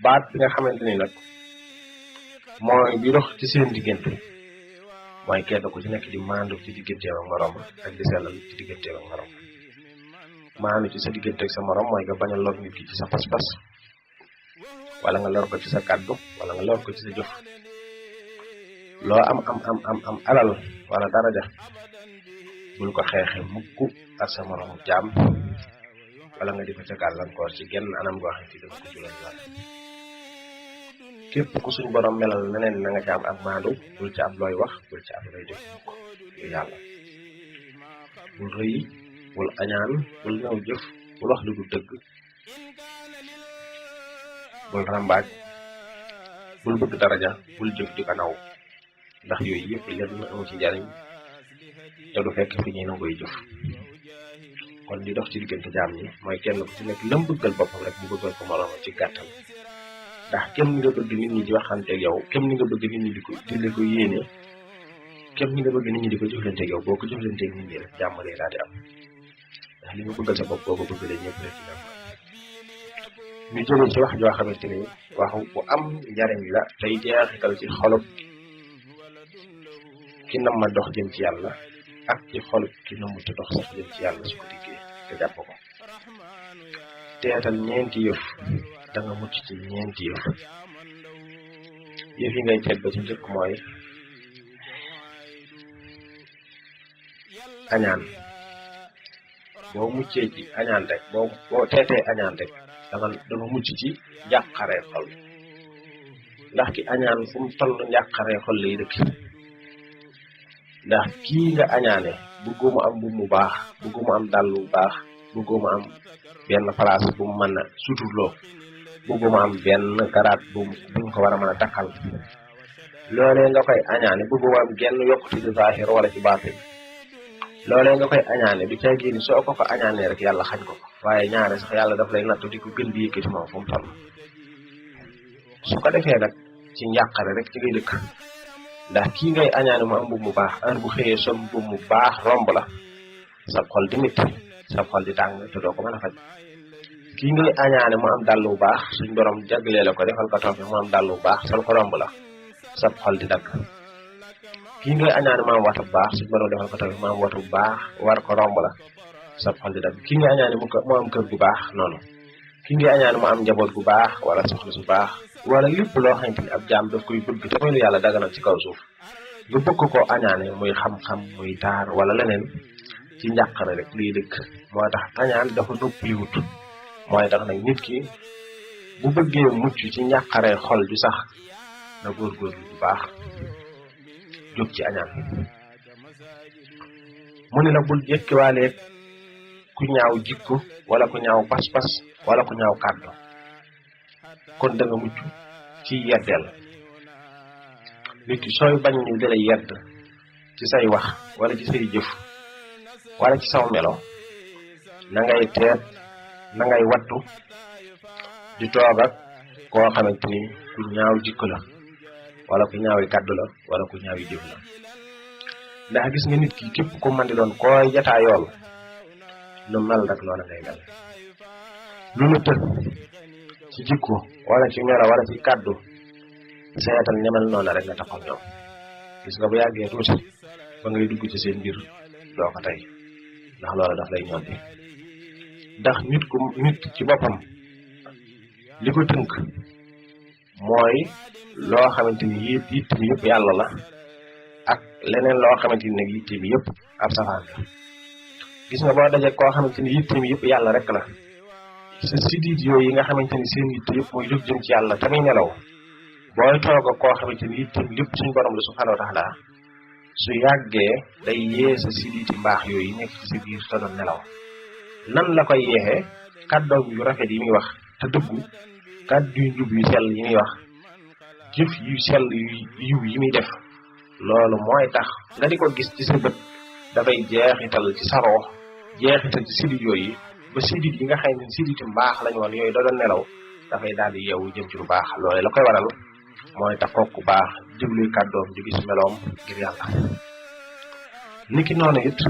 baat bi nga xamante ni nag mooy bi dox ci seen diggante mooy kenn ku ci nekk di maandu ci digganteem ak morom ak di sellal ci digganteem ak morom maandu ci sa diggante ak sa morom mooy nga bañ a lor nit ki ci sa pas-pas wala nga lor ko ci sa kàddu wala nga lor ko ci sa jëf loo am alal wala daraja bul ko xeexe mukk ak sa moromu jaam wala nga di ko ca gàllankoor ci genn anam goo xam ne dafa ko julal la képp ku suñ borom melal neneen na nga ca am ak maandu bul ca am looy wax bul ca am looy def mukk yu yàlla bul rëy bul añaan bul ñëw jëf bul wax lu du dëgg bul rambaaj bul bëgg daraja bul jëf di ko naw ndax yooyu yëpp lenn amu ci njariñ te du fekk fi ñuy nangoy jëf kon li dox ci diggante jaam ñi mooy kenn ku ci nekk lam bëggal boppam rek mu bëggal ko moroom ci gàttal ndax kem ni nga bëgg nit ñi di waxante ak yow kem ni nga bëgg nit ñi di ko yéene kem ni nga bëgg nit ñi di ko jëflante ak yow boo ko jëflante ak nit ñi rek jàmm lay daal di am ndax li nga bëggal sa bopp boo ko bëggalee ñëpp rek ci jàmm ñu jëlee ci wax joo xamante ni waxu bu am njariñ la tey jeexital ci xolub ki nam ma dox jëm ci yàlla ak ci xolub ki namu te dox sax jëm ci yàlla su ko diggee te jàpp ko teetal ñeenti yëf da nga mucc ci ñeenti yëf yi ngay teet ba ci njëkk mooy añaan boo muccee ci añaan rek boo teetee añaan rek danga mucc ci njàqaree xol ndax ki añaan fu mu toll njàqaree xol lay dëkk ndax kii nga añaane bëgguma am bu mu baax bëgguma am dàll bu baax bëgguma am benn place bu mu mën a suturloo bëgguma am benn garaat buñ ko war a mën a takkal loolee nga koy añaane bëgguma am genn yokkute ci zaahir wala ci baatin loolee nga koy añaane du caa génn soo ko añaanee rek yàlla xañ ko waaye ñaare sax yàlla daf lay nattu di ko gën di yëkkati moom fu mu toll su ko defee nag ci njàqare rek ci ngay dëkk ndax kii ngay añaane mu am mbubb mu baax heure bu xëyee sol mbubb mu baax romb la sa xol di métti sa xol di tàng te doo ko mën a faj kii ngay añaane mu am dàll bu baax suñ borom jaglee la ko defal ko tawfe mu am dàll bu baax sol ko romb la sa xol di dagg kii ngay añaane mu am watu bu baax suñ borom defal ko tawfe mu am watu bu baax war ko romb la sa xol di dagg kii ngay añaane mu am kër gu baax noonu kii ngay añaane mu am njaboot gu baax wala soxna su baax wala lépp loo xamante ni ab jaam daf koy bëgg te mooy lu yàlla daganal ci kaw suuf nga bëgg koo añaane muy xam-xam muy taar wala leneen ci njàqare rek liy dëkk moo tax añaan dafa noppiwut mooy tax nag nit ki bu bëggee mucc ci njàqare xol ju sax na góorgóorlu bu baax jóg ci añaan mu ne la bul jekkiwaaleeg ku ñaaw jikko wala ku ñaaw pas-pas wala ku ñaaw kàddu kon da nga mucc ci yeddeel nit ki sooy bañ ñu dala yedd ci say wax wala ci say jëf wala ci saw melo na ngay teet na ngay wattu di toog ak koo xamante ni ku ñaaw jikko la wala ku ñaawi kàddu la wala ku ñaawi jëf la ndax gis nga nit ki képp ku mën di doon koy jataa yool lu mel rek noonu ngay mel lu la tëj ci jikko wala ci melo wala ci kàddu seetal ñemel noonu rek nga taxaw ñoom gis nga bu yàggee tuuti ba ngay dugg ci seen mbir doo ko tey ndax loolu daf lay ñoddi ndax nit ci boppam li ko tënk mooy loo xamante ni yitte mi yëpp yàlla la ak leneen loo xamante ni nag yitte mi yëpp ab safaan la gis nga boo dajee koo xamante ni yitte mi yëpp yàlla rek la sa siddiit yooyu yi nga xamante ni seen yitte yëpp mooy jóg jëm ci yàlla tamit nelaw booy toog ak koo xamante ni yitte lépp suñ borom la subhanahu wa taala su yàggee day yee sa siddiiti mbaax yooyu nekk ci sa biir te doon nelaw nan la koy yeexee kàddoom yu rafet yi muy wax te dëggu kàddu yu njub yu sell yi muy wax jëf yu sell yu yiw yi muy def loolu mooy tax nga di ko gis ci sa bët dafay jeexital ci sa roox jeexital ci siddiit yooyu ba siddiit yi nga xam ne siddiiti mbaax lañu woon yooyu da doon nelaw dafay daal di yeewu jëm ci lu baax loolu la koy waral mooy tax kooku baax jubluy kàddoom ju gis meloom ngir yàlla niki noonu it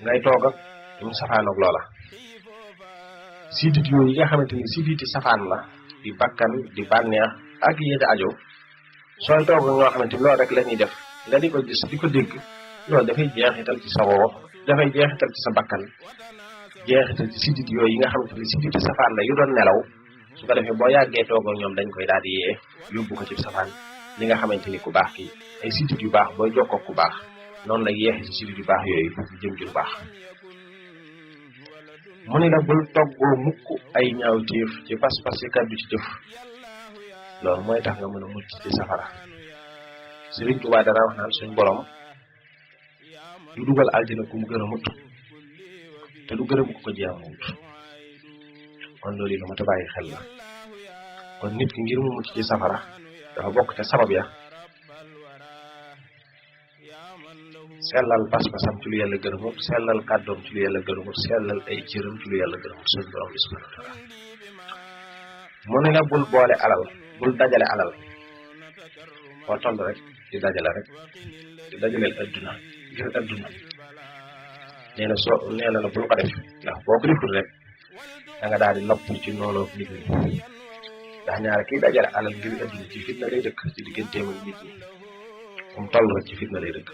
ngay toog ak ñu safaanoog loola siddiit yooyu yi nga xamante ni siddiiti safaan la di bakkan di bànneex ak yéete ajo sooy toog ak ñoo xamante loolu rek la ñuy def nga di ko gis di ko dégg loolu dafay jeexital ci sa woo dafay jeexital ci sa bakkan jeexital ci sidit yooyu yi nga xamante ni sidit safaan la yu doon nelaw su ko defee boo yàggee toog ak ñoom dañ koy daal di yee yóbbu ko ci safaan li nga xamante ni ku baax kii ay sidit yu baax booy jokkoo ku baax noonu la yeexi ci sidit yu baax yooyu jëm ci lu baax mu ni la bul toggoo mukk ay ñaawteef ci pas-pas ci kaddu ci jëf loolu mooy tax nga mën a mucc ci safara Sëriñ Tuubaa dana wax naan suñ borom du dugal aljana ku mu gërëmut te du gërëm ku ko jaamuwut kon loolu lu ma ta bàyyi xel la kon nit ki ngir mu mucc ci safara dafa bokk te sabab ya sellal pas-pasam ci lu yàlla gërëmut sellal kàddoom ci lu yàlla gërëmut sellal ay cëram ci lu yàlla gërëmut suñ borom subhanahu wa taala mu ne la bul boole alal bul dajale alal foo toll rek di dajaleel adduna ngir adduna nee na la bul ko def ndax boo ko deful rek da nga daal di nopp ci noonu nit ñi ndax ñaare kiy dajale alal ngir adduna ci fitna lay dëkk ci digganteem ak nit ñi fu mu toll rek ci fitna lay dëkk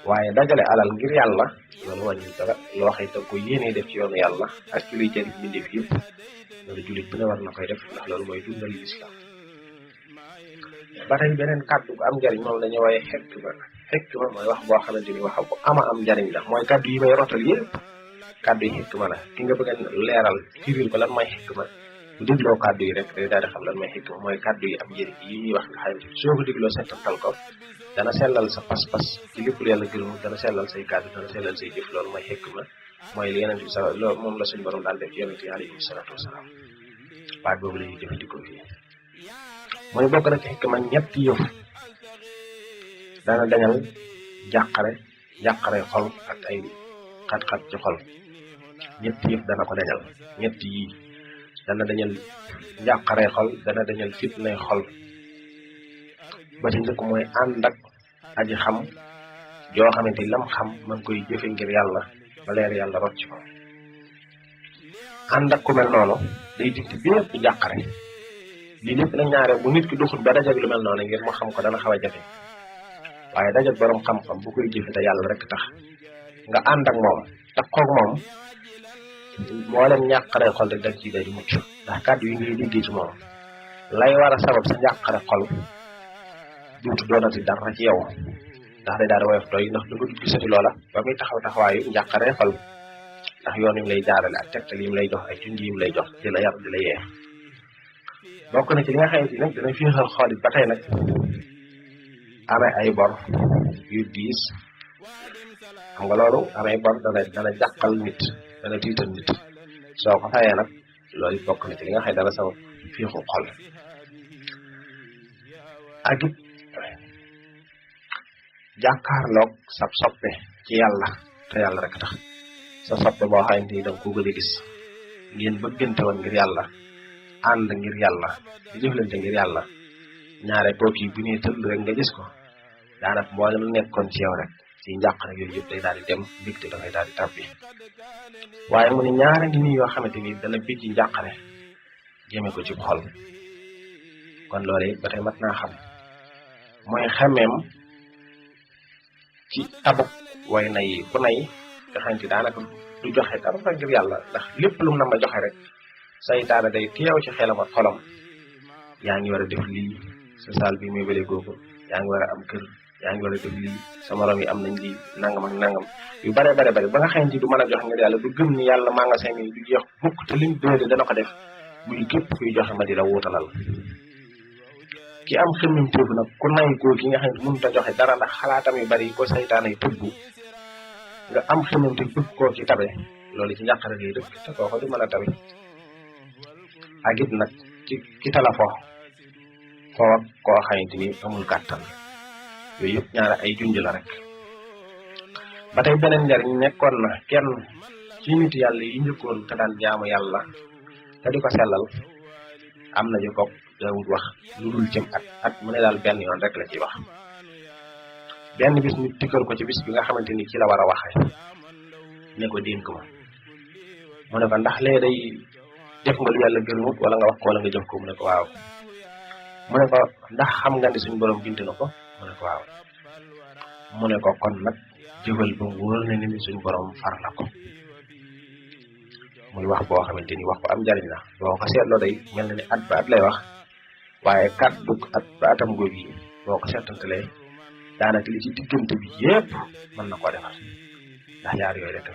waaye dajale alal ngir yàlla loolu wàññi dara loo xëy da ko yéenee def ci yoonu yàlla ak ci luy jëriñ mbindeef yëpp loolu jullit bu ne war na koy def ndax loolu mooy dundal lislaam ba tey beneen kàddu bu am njariñ moom la ñu waaye xikma mooy wax boo xamante ni wax bu ama am njariñ la mooy kàddu yi may rotal yëpp kàddu yi xikma la ki nga bëgg a leeral firil ko lan mooy xikma bu dégloo kàddu yi rek day daal di xam lan mooy xikma mooy kàddu yi am njariñ yi ñuy wax nga xamante ni soo ko dégloo settantal ko dana sellal sa pas-pas ci lépp lu yàlla gërëm dana sellal say kàddu dana sellal say jëf loolu mooy xikma mooy li yonent bi loolu moom la suñu borom daal def ci yonent yi alayhi salaatu wasalaam baat boobu la ñuy jëfandikoo fii mooy bokk na ci xikma ñetti yëf dana dañal jàqare xol ak ay xat-xat ci xol ñetti yëf dana ko dañal ñetti yii dana dañal jàqare xol dana dañal fitnay xol ba ci njëkk mooy ànd ak aji xam joo xamante lam xam man koy jëfe ngir yàlla ba leer yàlla rot ci ko ànd ak ku mel noonu day dikk bépp jàqare lii lépp nag ñaare bu nit ki doxul ba dajag lu mel noonu ngir mu xam ko dana xaw a jafe waaye dajag borom xam-xam bu koy jëfe te yàlla rek tax nga ànd ak moom tax koog moom moo leen ñàqare xol rek dag ci day di mucc ndax kàddu yi ngay déggee ci moom lay war a sabab sa ñàqare xol duutu doonati dara ci yow ndax day daal di woyof doy ndax du nga dut gisati loola ba muy taxaw taxawaayu njàqare xol ndax yoon yi mu lay jaarale ak tegtal yi mu lay jox ay junj yi mu lay jox di la yar di la yee bokk na ci li nga xamante ni nag dana féexal xol it ba tey nag amee ay bor yu diis xam nga loolu amee bor dana jàqal nit dana tiital nit soo ko fayee nag loolu it bokk na ci li nga xam dana sabab féexu xol ak it jàkkaarloog sab soppe ci yàlla te yàlla rek tax sa soppe boo xamante ni danga ko gën a gis ngeen bëggante woon ngir yàlla ànd ngir yàlla di jëflante ngir yàlla ñaare kooki bu ñuy tëll rek nga gis ko daanaka mboolem lu nekkoon ci yow rek ci njàq rek yooyu yëpp day daal di dem mbégte dafay daal di tàbbi waaye mu ne ñaare ngi nii yoo xamante ni dana bijji njàqare jëme ko ci xol kon loolu it ba tey mat naa xam mooy xemeem ci tabuk way na yi ku nay nga xamante daanaka du joxe dara fa ngir yàlla ndax lépp lu mu na ma joxe rek saytaane day teew ci xelam ak xolam yaa ngi war a def lii sa saal bi muy bële googu yaa ngi war a am kër yaa ngi war a def lii sa morom yi am nañ lii nangam ak nangam yu bare ba nga xamante du mën a joxe ngir yàlla du gëm ni yàlla magasin yi du jeex mukk te lim doole dana ko def buy képp kuy joxe ma di la wuutalal ki am xemmem téefu nag ku nay koo ki nga xam ne mënut a joxe dara ndax xalaatam yu bari yi ko saytaane yi tëbb nga am xemmem te bëgg koo ci tabe loolu ci njàqare ngay dëkk te koo ko du mën a tabe ak it nag ci tala foo ak koo xamante ni amul kàttan yooyu yëpp ñaara ay junj la rek ba tey beneen njariñ nekkoon na kenn ci nit yàlla yi njëkkoon te daan jaamu yàlla te di ko sellal am na ju ko dawut wax lu dul jëm at mu ne daal benn yoon rek la ciy wax benn bis nit dikkal ko ci bis bi nga xamante ni ci la war a waxee ne ko dénk ma mu ne ko ndax lee day def nga lu yàlla gërëmut wala nga wax ko wala nga jëf ko mu ne ko waaw mu ne ko ndax xam nga ni suñu borom bind na ko mu ne ko waaw mu ne ko kon nag jëfal ba mu wóor na ni suñu borom far na ko muy wax boo xamante ni wax bu am njariñ la boo ko seetloo day mel na ni at ba at lay wax waaye kàddu at ba atam googu yi boo ko seetantalee daanaka li ci diggante bi yépp mën na koo defar ndax yaar yooyu rek